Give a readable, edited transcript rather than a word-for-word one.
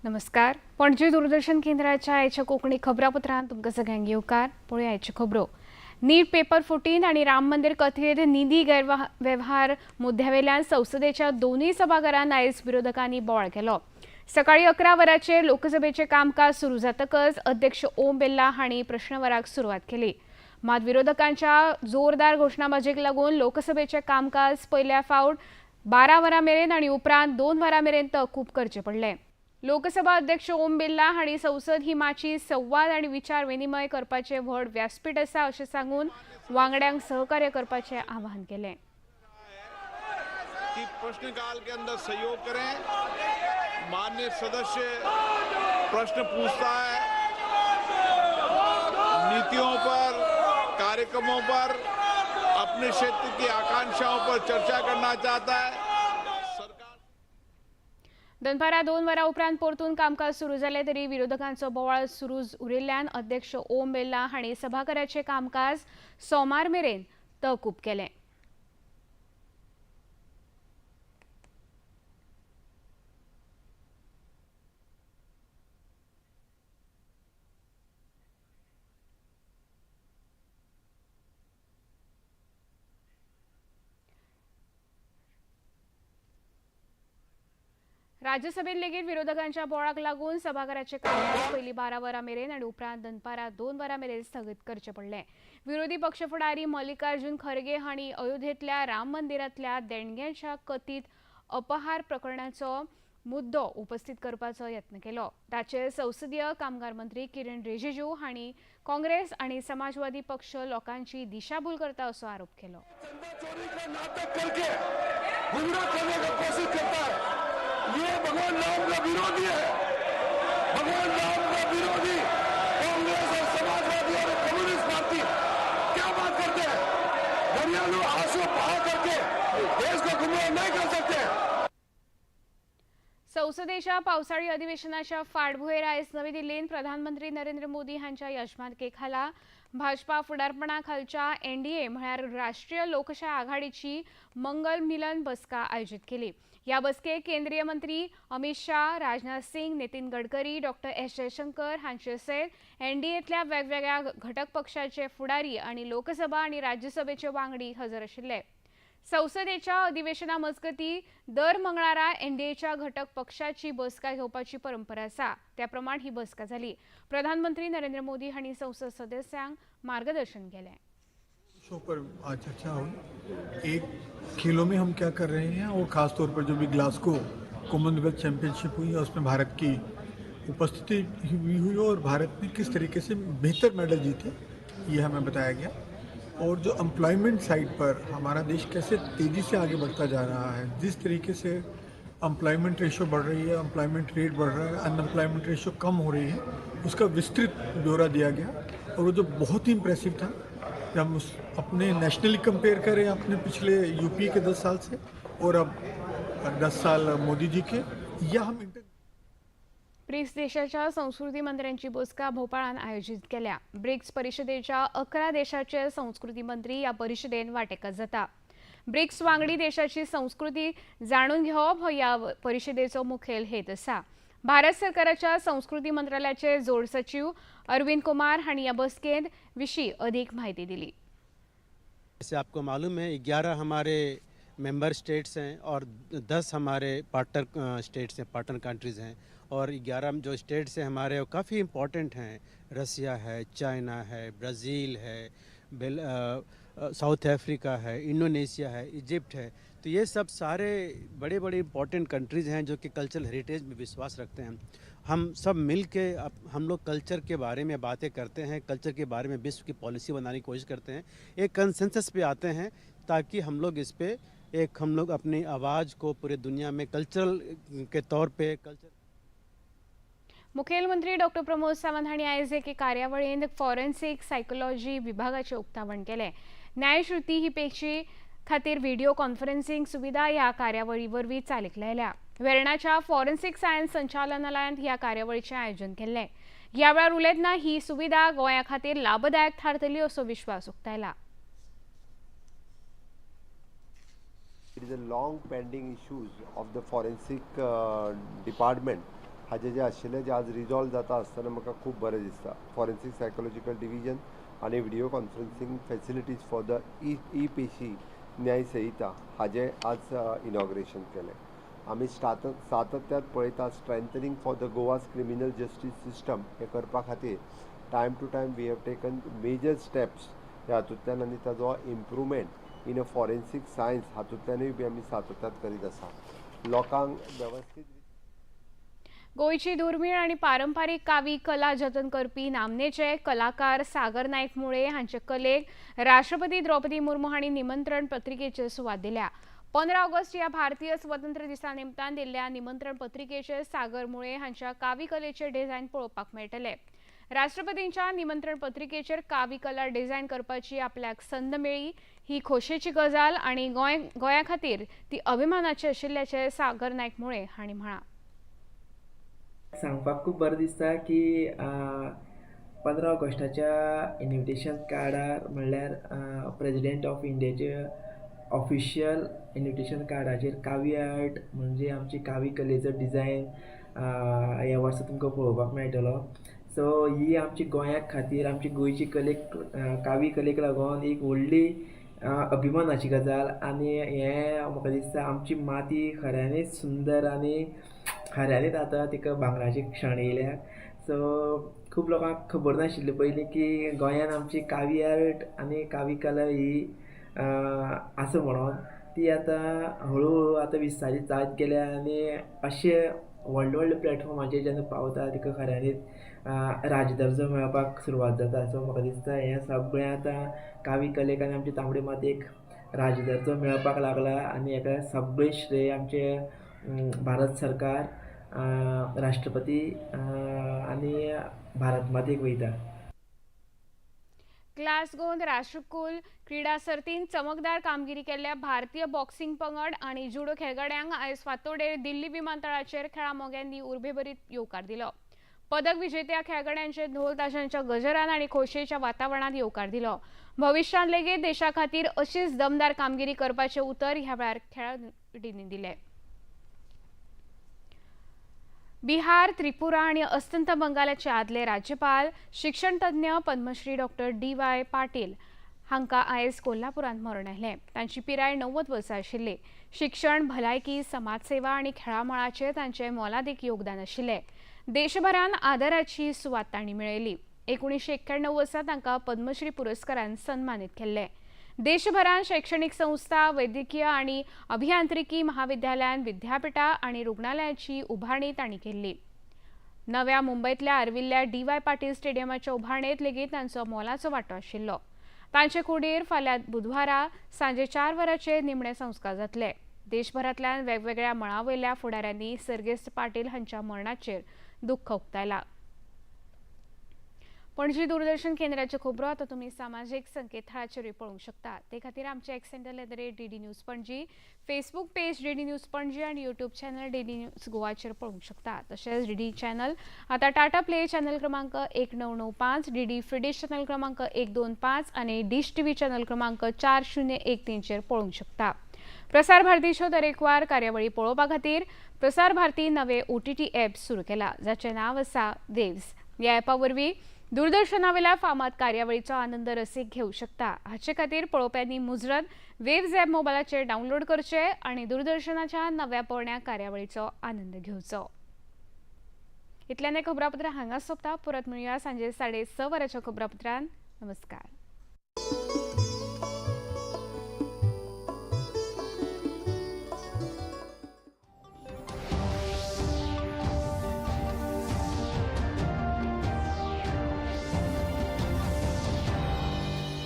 नमस्कार, पणजी दूरदर्शन केंद्राच्या आयच्या कोंकणी खबरापत्रांत तुमकां सगळ्यांक येवकार. पळोवया आयच्यो खबरो. नीट पेपर फुटीन आनी राम मंदिर कथेत निधी गैरवेव्हार मुद्द्यावेल्यान संसदेच्या दोनूय सभाघरांत आयज विरोधकांनी बोवाळ केलो. सकाळी 11 वरांचेर लोकसभेचें कामकाज सुरू जातकच अध्यक्ष ओम बिर्ला हांणी प्रश्नवराक सुरवात केली. मात विरोधकांच्या जोरदार घोशणाबाजीक लागून लोकसभेचें कामकाज पयल्या फावट 12 वरां मेरेन आनी उपरांत 2 वरां मेरेन तहकूब करचें पडलें. लोकसभा अध्यक्ष ओम बिर्ला हांणी संसद ही माची संवाद आनी विचार विनिमय करपाचें व्हड व्यासपीठ आसा अशें सांगून वांगड्यांक सहकार्य करपाचें आवाहन केलें. कि प्रश्नकाल के अंदर सहयोग करें. माननीय सदस्य प्रश्न पूछता है, नीतियों पर, कार्यक्रमों पर, अपने क्षेत्र की आकांक्षाओं पर चर्चा करना चाहता है. सरकार दनपारा 2 वरां उपरांत परतून कामकाज सुरू जालें तरी विरोधकांचो बोवाळ सुरू उरिल्ल्यान अध्यक्ष ओम बिर्ला हांणी सभाघराचें कामकाज सोमार मेरेन तहकूब केलें. राज्यसभेत लेगीत विरोधकांच्या बोळाक लागून सभाघराचें कामकाज पयलीं 12 वरां मेरेन आनी उपरांत दनपारां 2 वरां मेरेन स्थगीत करचें पडलें. विरोधी पक्ष फुडारी मल्लिकार्जुन खरगे हांणी अयोध्येंतल्या राम मंदिरांतल्या देणग्यांच्या कथीत अपहार प्रकरणाचो मुद्दो उपस्थित करपाचो यत्न केलो. ताचेर संसदीय कामगार मंत्री किरण रिजिजू हांणी काँग्रेस आनी समाजवादी पक्ष लोकांची दिशाभूल करता असो आरोप केलो. चोरी का नाटक करके गुमराह करने का कोशिश करता है. ये भगवान राम का विरोधी है. भगवान राम का विरोधी कांग्रेस और समाजवादी और कम्युनिस्ट पार्टी क्या बात करते हैं. घरियालू आंसू बहा करके देश को गुमराह नहीं कर सकते. संसदेच्या पावसाळी अधिवेशनाच्या फाटभुंयेर आयज नवी दिल्लींत प्रधानमंत्री नरेंद्र मोदी हांच्या यजमानकेखाला भाजपा फुडारपणा खालच्या एनडीए म्हळ्यार राष्ट्रीय लोकशाय आघाडीची मंगल मिलन बसका आयोजीत केली. ह्या बसकेक केंद्रीय मंत्री अमित शाह, राजनाथ सिंग, नितीन गडकरी, डॉक्टर एस जयशंकर हांचे सयत एनडीएतल्या वेगवेगळ्या घटक पक्षाचे फुडारी आनी लोकसभा आनी राज्यसभेचे वांगडी हजर आशिल्ले. संसदेच्या अधिवेशना मजगती दर मंगळारा एनडीएच्या घटक पक्षाची बसका घेवपाची परंपरा आसा. त्या प्रमाण ही बसका जाली. प्रधानमंत्री नरेंद्र मोदी हांणी संसद सदस्यांक मार्गदर्शन केलें. विषयों पर आज चर्चा हुई. एक, खेलों में हम क्या कर रहे हैं और ख़ास तौर पर जो भी ग्लासगो कॉमनवेल्थ चैम्पियनशिप हुई है उसमें भारत की उपस्थिति भी हुई और भारत ने किस तरीके से बेहतर मेडल जीते ये हमें बताया गया. और जो एम्प्लॉयमेंट साइड पर हमारा देश कैसे तेज़ी से आगे बढ़ता जा रहा है, जिस तरीके से एम्प्लॉयमेंट रेशो बढ़ रही है, एम्प्लॉयमेंट रेट बढ़ रहा है, अनएम्प्लॉयमेंट रेशो कम हो रही है, उसका विस्तृत ब्यौरा दिया गया. और वो जो बहुत ही इम्प्रेसिव था, जब हम उस अपने नेशनली कंपेयर करें अपने पिछले यूपी के 10 साल से और अब 10 साल मोदी जी के, या हम इंटर ब्रिक्स देशाच्या संस्कृती मंत्र्यांची बसका भोपाळान आयोजीत केल्या. ब्रिक्स परिशदेच्या 11 देशाचे संस्कृती मंत्री ह्या परिशदेन वांटेकार जाता. ब्रिक्स वांगडी देशाची संस्कृती जाणून घेवप हो ह्या परिशदेचो मुखेल हेत आसा. भारत सरकाराच्या संस्कृती मंत्रालयाचे जोड सचीव अरविंद कुमार हांणी ह्या बसकेंत विशीं अदीक म्हायती दिली. जैसे आपको मालूम है 11 हमारे मेंबर स्टेट्स हैं और 10 हमारे पार्टनर स्टेट्स हैं, पार्टनर कंट्रीज़ हैं. और 11 जो स्टेट्स हैं हमारे वो काफ़ी इम्पोर्टेंट हैं. रसिया है, चाइना है, ब्राज़ील है, साउथ अफ्रीका है, इंडोनेशिया है, इजिप्ट है. तो ये सब सारे बड़े बड़े इम्पोर्टेंट कंट्रीज़ हैं जो कि कल्चरल हेरिटेज में विश्वास रखते हैं. हम सब मिल के हम लोग कल्चर के बारे में बातें करते हैं, कल्चर के बारे में विश्व की पॉलिसी बनाने की कोशिश करते हैं, एक कंसेंसस पे आते हैं ताकि हम लोग इस पे एक हम लोग अपनी आवाज़ को पूरे दुनिया में कल्चरल के तौर पे कल्चर. मुखेलमंत्री डॉक्टर प्रमोद सावंत हांणी आयज एके कार्यावळींत फॉरेन्सिक सायकोलॉजी विभागाचें उक्तावण केलें. न्यायश्रुती ही पेशी खातीर व्हिडिओ कॉन्फरन्सिंग सुविधा ह्या कार्यावळी वरवीं चालीक लायल्या. वेर्णाच्या फॉरेन्सिक सायन्स संचालनालयांत ह्या कार्यावळीचें आयोजन केल्लें. ह्या वेळार उलयतना ही सुविधा गोंया खातीर लाभदायक थारतली असो विश्वास उक्तायला. It is a long pending issues of the forensic department. हाजें जें आशिल्लें जें आज रिजॉल्व जाता आसतना म्हाका खूब बरें दिसता. फॉरेन्सीक सायकोलॉजिकल डिविजन आनी video conferencing facilities for the e e पेशी न्याय संहिता हाजें आज इनॉग्रेशन केलें. आमी सातत्यात पळयता strengthening for the Goa's criminal justice system हें करपा खातीर time to time we have taken major steps ह्या हातूंतल्यान आनी ताजो improvement in a forensic science हातूंतल्यानूय बी आमी सातत्यात करीत आसा. लोकांक वेवस्थीत गोंयची दुर्मीळ आनी पारंपारीक कावी कला जतन करपी नामनेचे कलाकार सागर नायक मुळे हांचे कलेक राष्ट्रपती द्रौपदी मुर्मू हांणी निमंत्रण पत्रिकेचेर सुवात दिल्या. 15 ऑगस्ट ह्या भारतीय स्वतंत्र दिसा निमतान दिल्ल्या निमंत्रण पत्रिकेचेर सागर मुळे हांच्या कावी कलेचे डिझायन पळोवपाक मेळटले. राष्ट्रपतींच्या निमंत्रण पत्रिकेचेर कावी कला डिझायन करपाची आपल्याक संद मेळ्ळी ही खोशेची गजाल आनी गोंया खातीर ती अभिमानाची आशिल्ल्याचें सागर नायक मुळे हांणी म्हळां. सांगपाक खूब बरें दिसता की 15 ऑगस्टाच्या इन्विटेशन कार्डार म्हणल्यार प्रेजिडेंट ऑफ इंडियाचे ऑफिशियल इन्विटेशन कार्डाचेर कावी आर्ट म्हणजे आमची कावी कलेचो डिजायन ह्या वर्सा तुमकां पळोवपाक मेळटलो. सो ही आमची गोंया खातीर आमची गोंयची कलेक कावी कलेक लागून एक व्हडली अभिमानाची गजाल आनी हें म्हाका दिसता आमची माती खऱ्यांनीच सुंदर आनी खऱ्यांनीच आतां तिका भांगराची क्षण येयल्या. सो खूब लोकांक खबर नाशिल्ली पयलीं की गोंयान आमची कावी आर्ट आनी कावी कला ही आसा म्हणून ती आतां हळू हळू आतां विस्तारीत जायत गेल्या आनी अशे व्हडले व्हडले प्लॅटफॉर्माचेर जेन्ना पावता तिका खऱ्यांनीच राजदर्जो मेळपाक सुरवात जाता. सो म्हाका दिसता हें सगळें आतां कावी कलेक आनी आमची तांबडी मातयेक राजदर्जो मेळपाक लागला आनी हेका सगळें श्रेय आमचे भारत सरकार, राष्ट्रपती आनी भारत मातेक वयता. ग्लासगोन राष्ट्रकुल क्रीडा सर्तीन चमकदार कामगिरी केल्ल्या भारतीय बॉक्सिंग पंगड आनी जुडो खेळगड्यांक आयज फातोडेर दिल्ली विमानतळाचेर खेळा मोग्यांनी उर्बेभरीत येवकार दिलो. पदक विजेत्या खेळगड्यांचे ढोल ताशांच्या गजरान आनी खोशयेच्या वातावरणात येवकार दिलो. भविष्यांत लेगीत देशा खातीर अशीच दमदार कामगिरी करपाचें उतर ह्या वेळार खेळगडींनी दिलें. बिहार, त्रिपुरा आनी अस्तंत बंगालाचे आदले राज्यपाल शिक्षणतज्ञ पद्मश्री डॉक्टर डी.वाय. पाटील हांकां आयज कोल्हापुरांत मरण आयलें. तांची पिराय 90 वर्सां आशिल्ली. शिक्षण, भलायकी, समाजसेवा आनी खेळां मळाचेर तांचें मोलादीक योगदान आशिल्लें. देशभरान आदराची सुवात तांणी मेळयली. 1991 वर्सा तांकां पद्मश्री पुरस्कारान सन्मानीत केल्ले. देशभरान शैक्षणिक संस्था, वैद्यकीय आनी अभियांत्रिकी महाविद्यालयान विद्यापीठां आनी रुग्णालयाची उभारणी तांणी केल्ली. नव्या मुंबयतल्या आर्विल्ल्या डी.वाय. पाटील स्टेडियमाच्या उभारणेंत लेगीत तांचो मोलाचो वांटो आशिल्लो. तांचे कुडीर फाल्यां बुधवारा सांजे 4 वरांचेर निमणे संस्कार जातले. देशभरांतल्यान वेगवेगळ्या मळावयल्या फुडाऱ्यांनी सर्गेस्त पाटील हांच्या मरणाचेर दुख्ख उक्तायलां. पणजी दूरदर्शन केंद्राच्यो खबरो आतां तुमी सामाजीक संकेतथळाचेरूय पळोवंक शकता. ते खातीर आमचे X handle @DD News Panaji, Facebook page DD News Panaji आनी यूट्यूब चॅनल डीडी न्यूज गोवाचेर पळोवंक शकता. तशेंच डीडी चॅनल आतां टाटा प्ले चॅनल क्रमांक 1995, डीडी फ्रीडिश चॅनल क्रमांक 125 आनी डिश टीव्ही चॅनल क्रमांक 4013चेर पळोवंक शकता. प्रसार भारतीच्यो दरेकवार कार्यावळी पळोवपा खातीर प्रसार भारती नवे OTT app सुरू केला, जाचें नांव आसा वेव्स. ह्या ॲपा वरवीं दूरदर्शनावेल्या फामाद कार्यावळीचो आनंद रसीक घेवंक शकता. हाचे खातीर पळोवप्यांनी मुजरत वेव्स ॲप मोबायलाचेर डावनलोड करचें आनी दूरदर्शनाच्या नव्या पोरण्या कार्यावळीचो आनंद घेवचो. इतल्यान खबरापत्र हांगा सोंपता. परत मेळुया सांजे 6:30 वरांच्या खबरापत्रान. नमस्कार.